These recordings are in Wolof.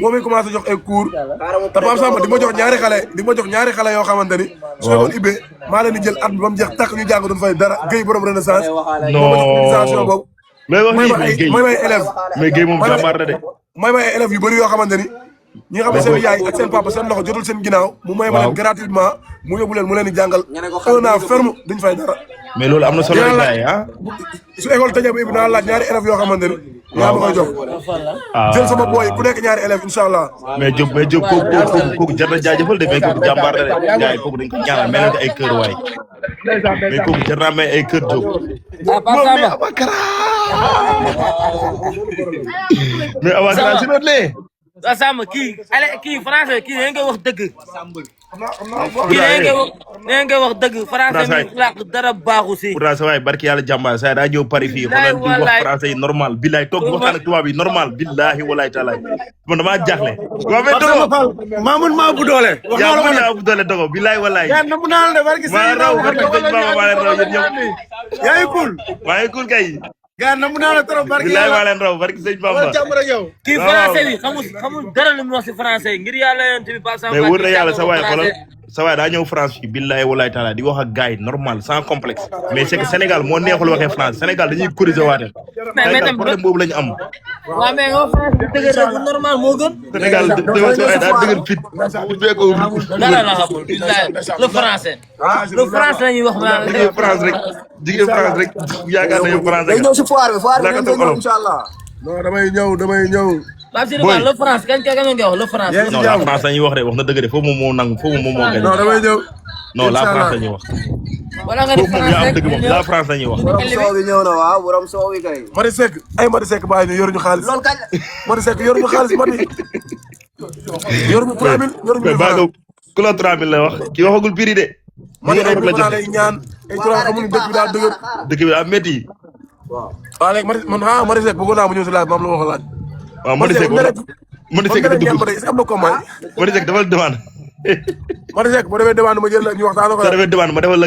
boo muy commencé jox ay cours te Pape Samba di ma jox ñaari xale yoo xamante ni soo ko ibbee maa leen di jël at bi ba mu jeex takk ñu jàng duñ fay dara Guèye borom renaissance non boobu mais wax may may élève mais Guèye moom jàmbaar la de may may élèves yu bëri yoo xamante ni ñi nga xam ne seen yaay ak seen papa seen loxo jotul seen ginnaaw mu may ma leen gratuitement mu yóbbu leen mu leen di jàngal 1 an ferme duñ fay dara mais loolu am na solo rek ah su école tëjee ba ibi naa laaj ñaari élèves yoo xamante ni yaa ma koy jox jël sama booy ku nekk ñaari élèves incha allah mais Diop kooku jar na jaajëfal de mais kooku jàmbaar la de gars yi kooku dañ ko ñaanal mel na ay kër waay mais kooku jar naa may ay kër Diop mais Abakara si noonu lee Samba kii français kii da nga wax dëgg. kii da nga wax dëgg français mi làkk dara baaxu si. pourtant sa waay barki yàlla jàmbaar saa daa ñëw Paris fii xoolal di wax français yi normal billaay toog waxtaan ak tubaab yi normal billahi walaay taalaay man damaa jaaxle. waaw mais dogo Mamoun maa bu doole. wax yaa ma yaa bu doole dogo billaay walaay. yaa namu naa la de barki maa raw barki sëñ Baba maa leen raw yéen ñëpp. yaa ngi cool. maa ngi cool kay. gaa namu naa la trop barki billaay maa leen raw barki sëñ Bamba. kii français bi xamul dara lu mu wax si français ngir yàlla yéen tamit pas mais wóor na yàlla sa waay xoolal sa waay daa ñëw France bi billahi walaay taala di wax ak gars yi normal sans complexe mais c'est que Sénégal moo neexul waxee France Sénégal dañuy corriger waate Sénégal problème boobu la ñu am waaw mais nga France bi dëgër rek normal moo gën Sénégal daa dëgër fit dara la xamul billahi le français la ñuy wax ma jigéen France rek jigéen France rek yaakaar na yow France rek ñëw si foire bi inshallah non damay ñëw Boy le France kañ nga wax le France. non la France la ñuy wax de wax na dëgg de foofu moom moo nangu foofu moom moo gañ. non damay ñëw. non la France la ñuy wax. wala nga def France rek dëgg moom la France la ñuy wax. borom soow bi ñëw na waaw borom soow bi kay. Madi Seck ay Madi Seck bàyyi ñu yoruñu xaalis. loolu kañ la. Madi Seck yoruñu xaalis Madi. yoruñu 3000 yoruñu 1000 francs. ku la 3000 la wax kii waxagul prix de. Madi ay la lay ñaan ay 3 xamuñu dëkk bi daa dëgër. dëkk bi daa métti. waaw léegi Madi Seck bëggoon naa mu ñëw si laaj maam la wax laaj. waaw Madi Seck Madi Seck dafa dugg am na combat. Madi Seck defal demande. Madi Seck boo defee demande ma jël la ñu waxtaan ko. soo defee demande ma defal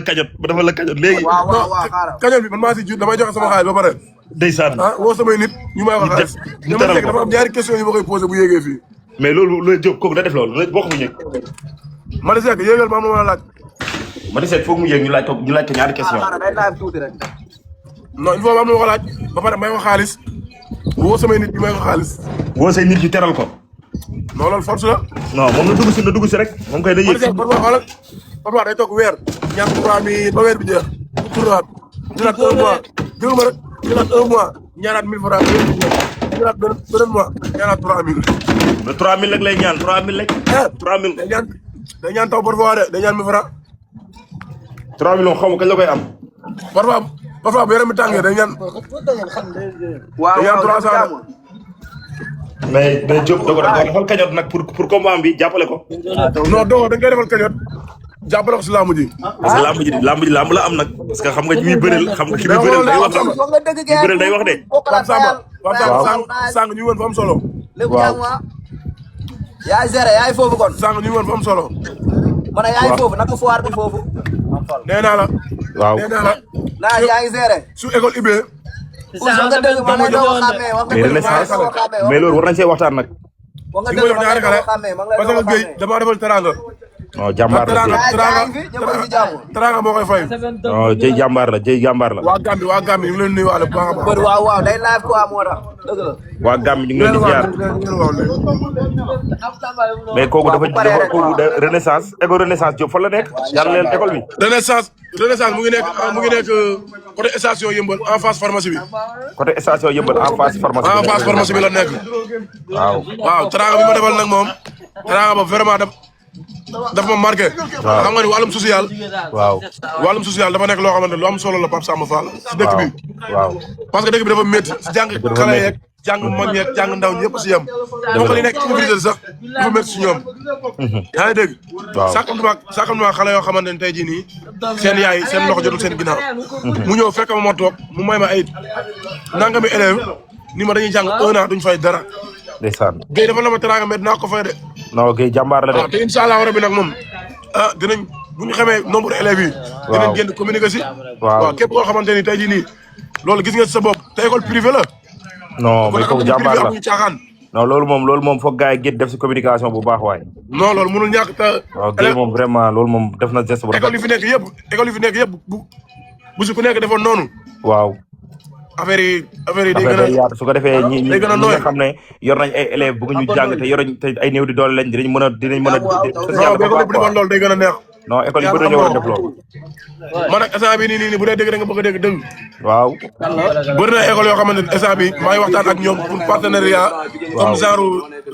la kañot léegi. waaw kañot bi man maa si jiitu damay joxe sama xaalis ba pare. ndeysaan. woo samay nit ñu may wax xaalis. ñu teral ko dafa am ñaari question yu ma koy posé bu yéegee fii. mais loolu Diop kooku da def loolu boo ko mu ñëg. Madi Seck yéegal maam la ma laaj. Madi Seck foog mu yéeg ñu laaj ko ñaari question. non il faut maam la ma ko laaj ba pare may ko xaalis woo samay nit ñu may ko xaalis. woo say nit ñu teral ko. non loolu force la. non moom na dugg si rek moom koy day yëg. parfois day toog weer ñaar 3000 ba weer bi jeex mu tournaat jëlaat 1 mois déglu ma rek jëlaat 1 mois ñaanaat 1000 francs jëlaat beneen mois ñaanaat 3000. mais 3000 rek lay ñaan 3000 rek. 3000 day ñaan taw parfois de day ñaan 1000 francs. 3000 moom xaw ma kañ la koy am. parfois bu yaram mi tàngee day ñaan. day ñaan 300. mais Diop dogo da nga defal kañot nag pour combat bi jàppale ko. non dogo dañ koy defal kañot jàppale ko si laamu ji. parce que laamu la am nag parce que xam nga ñuy bëreel xam nga ki muy bëreel day wax day wax de. Pape Samba sànq ñu woon fa am solo. waaw yaay géré yaay foofu kon. sànq ñu woon fa am solo. ma ne yaay foofu naka foire bi foofu. nee naa la. waaw nee naa la. naa yaa ngi géré. su école ubbee. mais renaissance mais loolu war nañ see waxtaan nag. di ma jox ñaari xale parce que Guèye damaa defal teranga. non jàmbaar la teranga moo koy fay. non Dieye jàmbaar la. waa Gambie ñu ngi leen nuyuwaale bu baax a baax. waaw day live quoi moo tax dëgg la. waa Gambie ñu ngi leen di ziar. mais kooku kooku renaissance école renaissance Diop fan la nekk yàlla leen école bi. renaissance mu ngi nekk côté station yëmbal en face pharmacie bi. côté station yëmbal en face pharmacie bi. en face pharmacie bi la nekk. waaw teranga bi ma defal nag moom teranga ba vraiment dafa ma marqué. xam nga ni wàllum social. waaw wàllum social dafa nekk loo xamante ne lu am solo la Pape Samba Fall. si dëkk bi waaw parce que dëkk bi dafa métti si jàng xale yeeg jàng mag yeeg jàng ndaw ñëpp si yem. donc li nekk université sax dafa métti si ñoom. yaa ngi dégg. waaw sàkkam xale yoo xamante ne tey jii nii seen yaay seen loxo jotul seen ginnaaw. mu ñëw fekk ma toog mu may ma ay nangami élève ni ma dañuy jàng 1 an duñ fay dara. ndeysaan Guèye dafa la ma teraanga mais dinaa ko fay de. non Guèye jàmbaar la de. te incha allah rabi nag moom dinañ bu ñu xamee nombre élèves yi. dinañ génn communiquer si. waaw képp koo xamante ni tey jii nii loolu gis nga ci sa bopp te école privée la. non mais kooku jàmbaar la amuñu caaxaan. non loolu moom foog gars yi gét def si communication bu baax waay. non loolu mënul ñàkk te. waaw Guèye moom vraiment loolu moom def na geste bu rafet. école yi fi nekk yëpp bu si ku nekk defoon noonu. waaw. affaire yi day gën a yaatu su ko defee ñi nooy nga xam ne yor nañ ay élèves bëgg ñu jàng te yor te ay néew di doole lañ dinañ mën a non école yi bu defoon loolu day gën a neex. non école yi bëri nañoo war a def loolu. man nag instant bi nii bu dee dégg da nga bëgg a dégg dëgg. waaw. bëri na école yoo xamante ne instant bi maa ngi waxtaan ak ñoom pour partenariat. comme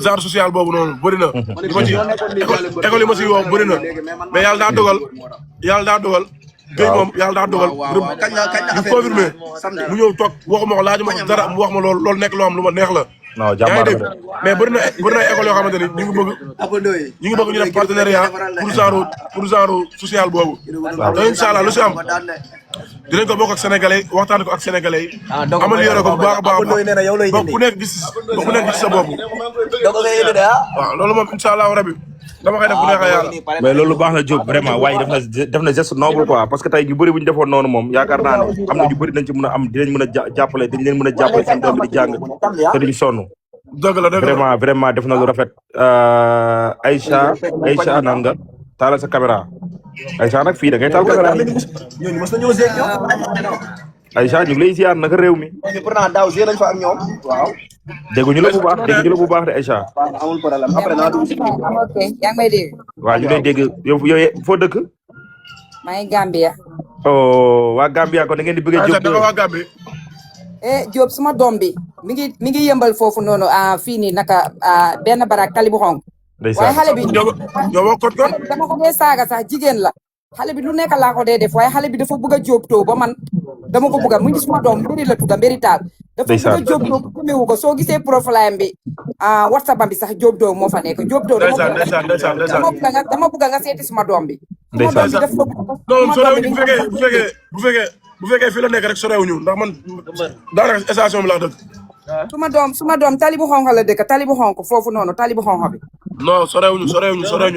genre social boobu noonu bëri na. li ma ci école yi ma si woo bëri na mais yàlla daa dogal. Guèye moom yàlla daa dogal. ñu confirmé mu ñëw toog waxuma ko laajuma ko dara mu wax ma loolu nekk loo xam lu ma neex la. non jàmbaar la mais bëri na école yoo xamante ni ñu ngi bëgg ñu def partenariat pour genre social boobu. te incha allah lu si am dinañ ko bokk ak sénégalais waxtaan ko ak sénégalais yi. amal yore ko bu baax a baax ba ku nekk gis sa bopp. waaw loolu moom incha allah rabi dama koy def bu neexee yàlla. mais loolu baax na Diop vraiment waaye def na geste noble quoi parce que tey ñu bëri bu ñu defoon noonu moom yaakaar naa ne am na ñu bëri nañ ci mën a am dinañ mën a jàppale dañ leen mën a jàppale seen doom di jàng te duñu sonn. dëgg la vraiment def na lu rafet. Aïcha naan nga taalal sa caméra Aïcha nag fii da ngay taal caméra ñooñu mos nañoo seeg ñoom. Aïcha ñu ngi lay ziar naka réew mi. pourtant daaw see nañ fa ak ñoom. waaw. dégguñu la bu baax de Aïcha. amul problème après naa dugg si. ok yaa ngi may dégg. waaw ñu lay dégg yow foo dëkk. maa ngi Gambia. oh waa Gambia kon da ngeen di bëgg a jóg. waa Gambie. Diop suma doom bi mi ngi yëmbal foofu noonu fii nii naka benn barak tali bu xonk. waaye xale bi dama ko dee saaga sax jigéen la. xale bi lu nekk laa ko dee def waaye xale bi dafa bëgg a jóobtoo ba man dama ko bëgg a mu ngi suma doom mbiri la tudda mbiri taal. dafa bëgg a jóobtoo bu gëmewu ko soo gisee profile bi WhatsApp am bi sax jóobtoo moo fa nekk jóobtoo dama bëgg nga seeti suma doom bi. ndeysaan non sorewuñu bu fekkee fii la nekk rek sorewuñu ndax man daanaka station bi laa dëkk. suma doom tali bu xonk la dëkk tali bu xonk foofu noonu tali bu xonk bi. non sorewuñu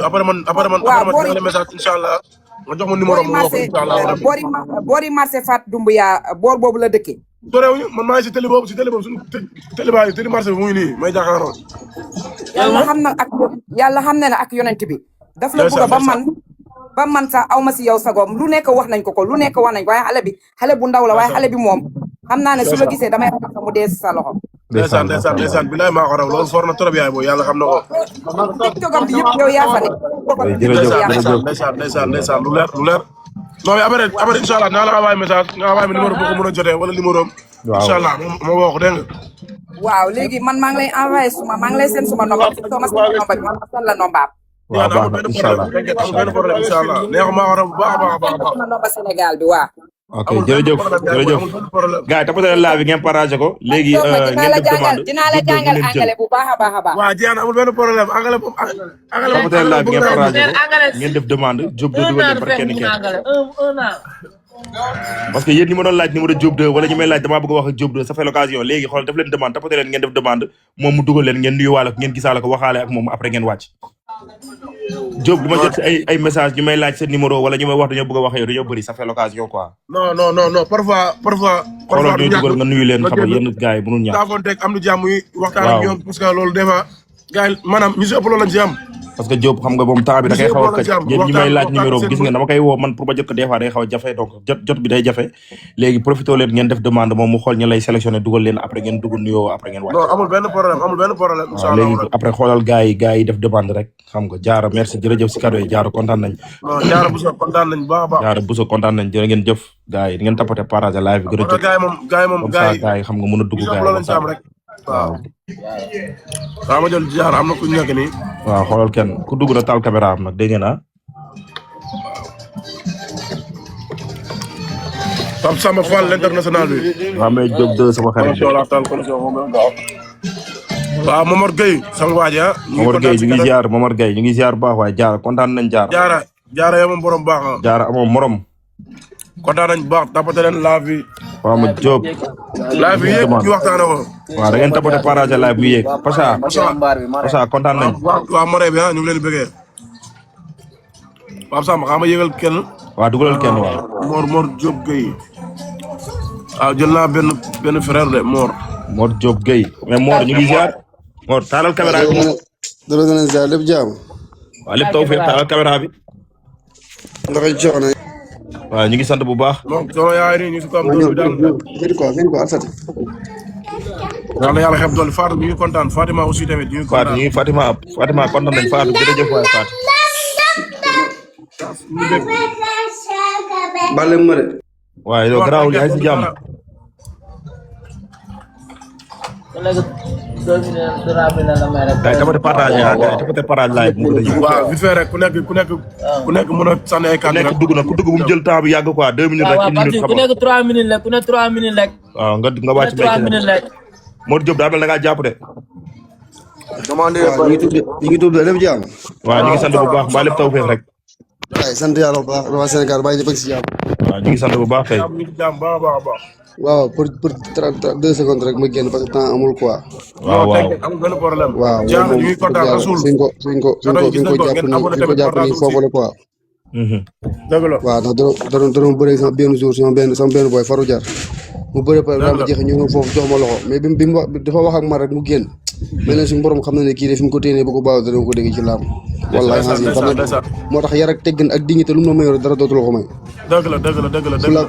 après man dina la message incha allah nga jox ma numéro mu wax incha allah. boori marché Fat Doumbouya boor boobu la dëkkee. sorewuñu man maa ngi si télé boobu suñu télé marché bi mu ngi nii may jàkkaarloo. yàlla xam na ne ak yonent bi. daf la bëgg ba man sax aw ma si yow sagoom lu nekk wax nañ ko waaye xale bu ndaw la waaye xale bi moom xam naa ne su la gisee damay ragal sa mu dee sa loxo. ndeysaan bilaay maa ko raw loolu for na trop yaay booy yàlla xam na ko. tiktokam bi yëpp yow yaa fa ne. ndeysaan lu leer non mais après incha allah naa la envoyé message nga envoyé numéro boo ko mën a jotee wala numéro am. waaw incha allah ma woo ko dégg nga. waaw léegi man maa ngi lay envoyé maa ngi lay seen suma nomba soo ma seen nomba bi man ma seen la nombaam. waaw baax na incha allah benn problème incha allah neexu maa war a bu baax a baax. ma nomba Sénégal bi waaw. ok jërëjëf gars yi tapatale laa bi ngeen partagé ko léegi ngeen def demande dinaa la jàngal anglais bu baax a baax. waaw jeex na amul benn problème anglais moom tapatale laa bi ngeen partagé ko ngeen def demande Diop de dugal leen par kenn parce que yéen ñi ma doon laaj numéro Diop 2 wala ñu may laaj damaa bëgg a wax ak Diop 2 ça fait l'occasion léegi xool def leen demande tapatale leen ngeen def demande moom mu dugal leen ngeen nuyuwaale ko ngeen gisaale ko waxaale ak moom après ngeen wàcc Diop li ma jot si ay message ñu may laaj seen numéro wala ñu may wax dañoo bëgg a wax yow dañoo bëri ça fait l'occasion quoi. non parfois. xoolal ñuy dugal nga nuyu leen xam nga yenn gars yi mënul ñàkk. taafonteeg am na jàmm yi waxtaan ak ñoom parce que loolu des fois gars yi maanaam ñu si ëpp loolu lañ ci am. parce que Diop xam nga moom temps bi da koy xaw a kàcc yéen ñi may laaj numéro gis nga dama koy woo man pour ma jot ko des fois day xaw a jafe donc jot bi day jafe léegi profité leen ngeen def demande moom mu xool ñu lay sélectionné dugal leen après ngeen dugal nuyoo après ngeen wàcc. non amul benn problème waaw léegi après xoolal gars yi def demande rek xam nga jaara merci jërëjëf si cadeau yi jaara kontaan nañ. non jaara Bousso kontaan nañ baax a baax. jaara Bousso kontaan nañ jërë ngeen jëf gars yi ngeen tapoté partage live bi gën a jot gars yi moom gars yi xam nga mën a dugg gars yi waaw. waaw ma jël jaar am na ku nekk nii. waaw xoolal kenn ku dugg na taal caméra am nag dégg ngeen ah. Pape Samba Fall l'international bi. waaw mais Diop 2 sama xarit. waaw Momar Gueye sama waa ji ah. Momar Gueye ñu ngi ziar Momar Gueye ñu ngi ziar bu baax waaye Diarra kontaan nañ Diarra. Diarra yow moom borom baax ah. Diarra amoo morom. kontaan nañ bu baax tapate leen live bi. waaw ma Diop. live bi yéeg ñu waxtaanee ko. waaw da ngeen tapate partage live bi yéeg Pacha kontaan nañ. waaw Moré bi ah ñu ngi leen di bëggee. Pape Samba xam nga yëgal kenn. waaw dugalal kenn waaw. Mor Diop Gueye. waaw jël naa benn frère de Mor Diop Gueye mais Mor ñu ngi ziar. Mor taalal caméra bi. dara dana ziar lépp jaam. waaw lépp taw fii taalal caméra bi. ndax jox na. waaw ñu ngi sant bu baax. donc sama yaay nii ñu si ko am doole bi daal. fii quoi Alfati. yal na yàlla xeeb doole Fatou ñu ngi kontaan Fatima aussi tamit ñu ngi kontaan. Fatou ñu ngi Fatima kontaan nañ Fatou jërëjëf waay Fatou. Bale ma de. waaye yow garaawul yaa ngi si jàmm. kay tapate partage ah kay tapate partage live mu ngi waaw vite fait rek ku nekk mën a sànni ay kàddu ku dugg bu mu jël temps bi yàgg quoi 2 minutes rek 1 minute ku nekk 3 minutes rek ku nekk 3 minutes rek. waaw nga wàcc 3 minutes rek. Modou Diop daa mel da ngaa jàpp de. waaw ñu ngi tudd lépp jaam. waaw ñu ngi sant bu baax mbaa lépp taw feex rek. waaye sant yàlla bu baax waa Sénégal bàyyi ñëpp ak si jàmm. waaw ñu ngi sant bu baax kay. waaw pour 2 secondes rek ma génn parce que temps amul quoi. waaw amul benn problème. waaw Diarra ñu ngi kontaan Rasoul. fi ñu ko jàpp nii foofu la quoi. dëgg la. waaw ndax doon bëre sama benn jour sama benn boy Farou Diar mu bëre par exemple jeex ñu ñëw foofu jox ma loxo mais bi mu wax dafa wax ak man rek mu génn mais nag suñu borom xam na ne kii de fi mu ko téenee bu ko baaw dana ko dégg ci laam wallahi moo tax yar ak teggin ak dignité lu mu la mayoon dara dootul ko may dëgg la fulaak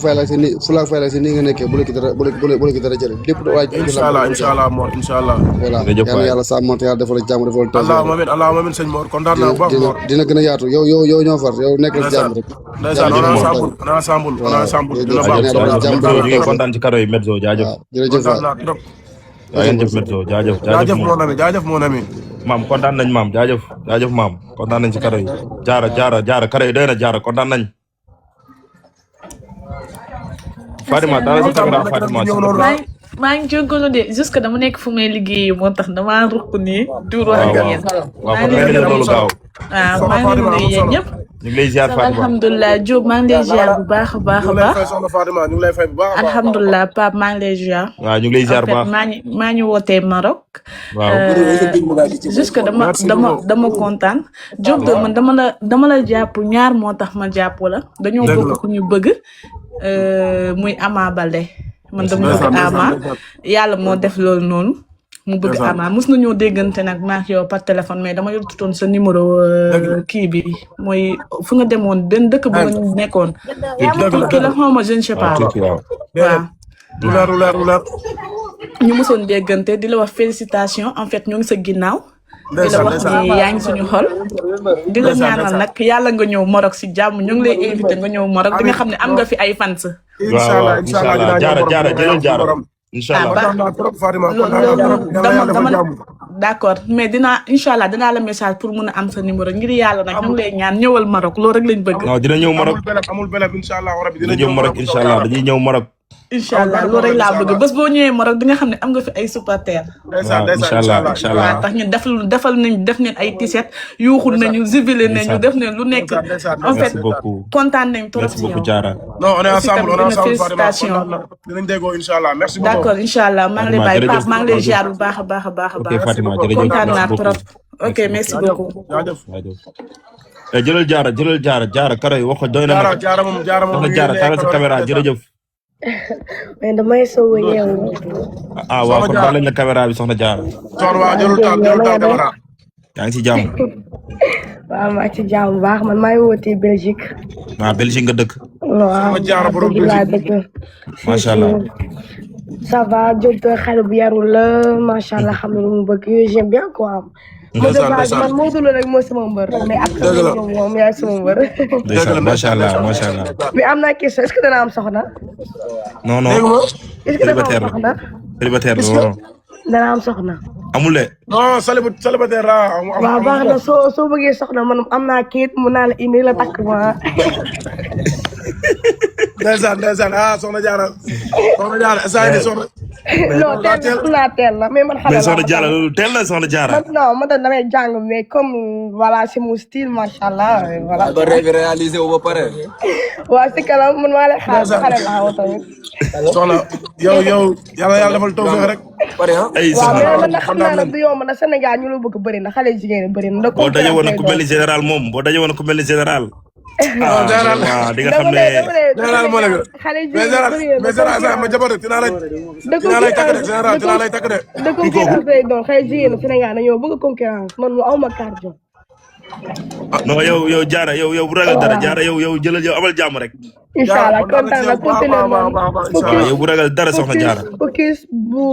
fay la si ni nga nekkee bu la ki dara jëre lépp da waaj inshallah Mor inshallah voilà yàlla yàlla sàmmante yàlla defal jàmm defal taw allahumma amin sëñ Mor kontaan naa bu baax Mor dina gën a yaatu yow ñoo far yow nekk ci jàmm rek ndeysaan on sambul dina baax ñu ngi kontaan ci kado yi Medzo jaajëf jërëjëf jaajëf Medzo jaajëf mon ami maam kontaan nañ maam jaajëf maam kontaan nañ ci kado yi Diarra kado yi doy na Diarra kontaan nañ Fatima daal sa caméra Fatima maa ngi jógalu de jusque dama nekk fu may liggéey moo tax damaa ruq nii duur wax ak yéen waaw loolu gaaw waaw maa ngi leen di yéen ñëpp ñu ngi lay ziar Fatima alhamdulilah Diop maa ngi lay ziar bu baax a baax a baax ñu ngi lay fay bu baax alhamdulilah Pape maa ngi lay ziar waaw ñu ngi lay ziar bu baax maa ngi wootee Maroc waaw jusque dama kontaan Diop de man dama la jàpp ñaar moo tax ma jàpp la dañoo bokk ku ñu bëgg muy Ama Baldé man dama bëgg Ama yàlla moo def loolu noonu mu bëgg Ama mos nañoo déggante nag maa ngi yow par téléphone mais dama yorutoon sa numéro kii bi mooy fu nga demoon benn dëkk bu nga nekkoon turki la xawma je ne sais pas waaw leer ñu mosoon déggante di la wax félicitation en fait ñoo ngi sa ginnaaw di la wax ni yaa ngi suñu xol di la ñaanal nag yàlla nga ñëw Maroc si jàmm ñu ngi lay invité nga ñëw Maroc di nga xam ne am nga fi ay fans inshallah Diarra inshallah d'accord mais inshallah dinaa la message pour mun a am sa numéro ngir yàlla nag ñu ngi lay ñaan ñëwal Maroc loolu rek lañ bëgg. non dina ñëw Maroc amul belab inshallah rabbi dina ñëw Maroc inshallah dañuy ñëw Maroc inshallah loolu rek laa bëgg bés boo ñëwee Maroc di nga xam ne am nga fi ay supporters. inshallah waaw tax ñu defal nañ def neen ay t-shirt yuuxul nañu jubilé nañu def neen lu nekk en fait kontaan nañ trop merci beaucoup Diarra non on est ensemble félicitations dinañ déggoo inshallah merci beaucoup d'accord inshallah maa ngi lay bàyyi Pape maa ngi lay ziar bu baax a baax a baax a baax kontaan naa trop ok merci beaucoup jëlal Diarra karo yi wax ko doy na nag Diarra moom Diarra taal sa caméra jërëjëf mais damay soog a yeewu. waaw kon baal la caméra bi soxna Diarra. waaw jëlul taal caméra. yaa ngi ci jàmm. waaw maa ci jàmm bu baax man maa ngi wootee Belgique. waaw Belgique nga dëkk. waaw dëgg laa dëkk. macha allah. ça va Diop xale bu yarul la macha allah xam na lu mu bëgg yooyu j'aime bien quoi. man Modou Lo rek mooy sama mbër. mais après moom yaay sama mbër. macha allah macha allah. mais am naa question est-ce que dana am soxna. non non. est-ce que dana am soxna. célibataire la waaw. dana am soxna. amul de. non célibataire la. waaw baax na soo bëggee soxna man am naa kayit mu naa la indi la takk ma. ndeysaan soxna Diarra saa yi soxna. non teel la mais man xale mais soxna Diarra loolu teel na soxna Diarra. non man damay jàng mais comme voilà c'est mon style macha allah voilà. ba rêve réalisé wu ba pare. waaw si kanam man maa lay xaar xale laa woo tamit. soxna yow yàlla defal tawfeex rek. pare ah. ay waaw soxna mais man xam naa ne du yomb na Sénégal ñu la bëgg bëri na xale jigéen ñi bëri na. boo daje woon ku mel ni général moom boo daje woon ku mel ni général. waaw di nga xam ne. général moo la xale jigéen mais général ma jabar dinaa lay takk de général dinaa lay takk de. de concurrence lay doon xale jigéen Sénégal dañoo bëgg concurrence man mu aw ma cardio. non yow Diarra yow bu ragal dara Diarra yow jëlal yow amal jàmm rek. incha allah kontaan na continué waaw yow bu ragal dara soxna Diarra. focus bu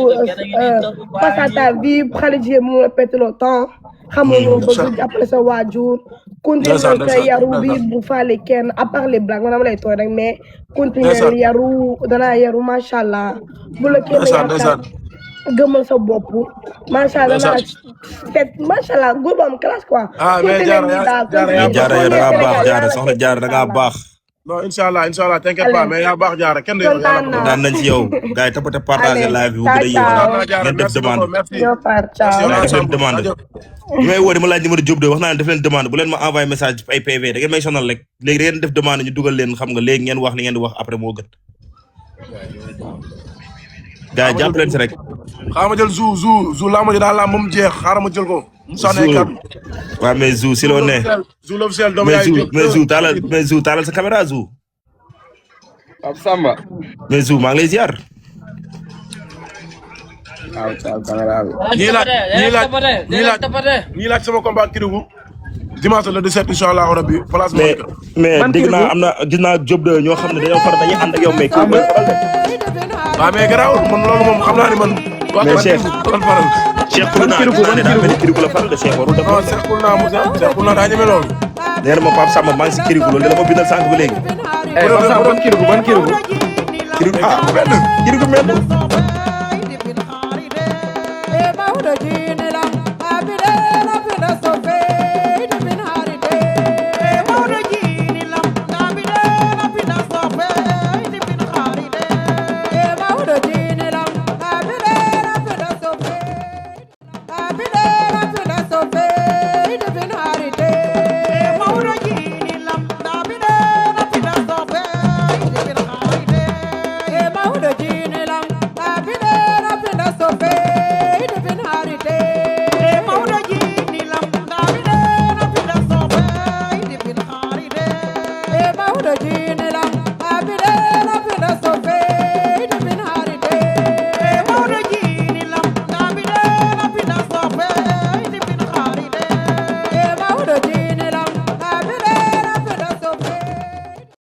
face à ta vie xale jigéen mu la pète le temps. xamoo loo bëgg jàppale sa waajur. continué sa yaru bi bu faale kenn à part les blagues man lay tooy rek mais. continué yaru danaa yaru macha allah. bu la kenn yaakaar gëmal sa bopp. macha allah danaa set macha allah góor bu am classe quoi. mais Diarra yow da ngaa baax Diarra soxna Diarra da ngaa baax. non incha allah t'inquiète pas mais yaa baax Diarra kenn du yow yàlla daan nañ ci yow gars yi tapate partager live bi bu gën a yéex ngeen def demande def leen demande bi may woo di ma laaj numéro Diop de wax naa ne def leen demande bu leen ma envoyé message ay PV da ngeen may sonal rek léegi da ngeen def demande ñu dugal leen xam nga léegi ngeen wax li ngeen di wax après moo gën gars yi jàpp leen si rek xaaral ma jël zou laa ma ji daal laa moom jeex xaaral ma jël ko waaw mais Zou si loo ne Zou l'officiel doomu yaay mais Zou taalal sa caméra Zou Pape Samba. mais Zou maa ngi lay ziar. ñii laaj sama combat Kédougou dimanche le 17 incha allah rabbi place mais dégg naa am na gis naa Diop de ñoo xam ne dañoo far dañuy ànd ak yow mais kii waaw mais garaawul man loolu moom xam naa ni man mais Cheikh Koul naa gis naa ne daa mel ni Kédougou la faral de Cheikh warul def non Cheikh Koul naa daa ñeme loolu nee na ma Pape Samba maa ngi si Kédougou loolu dama bindal sànq ba léegi Pape Samba ban Kédougou Kédougou ah Kédougou mel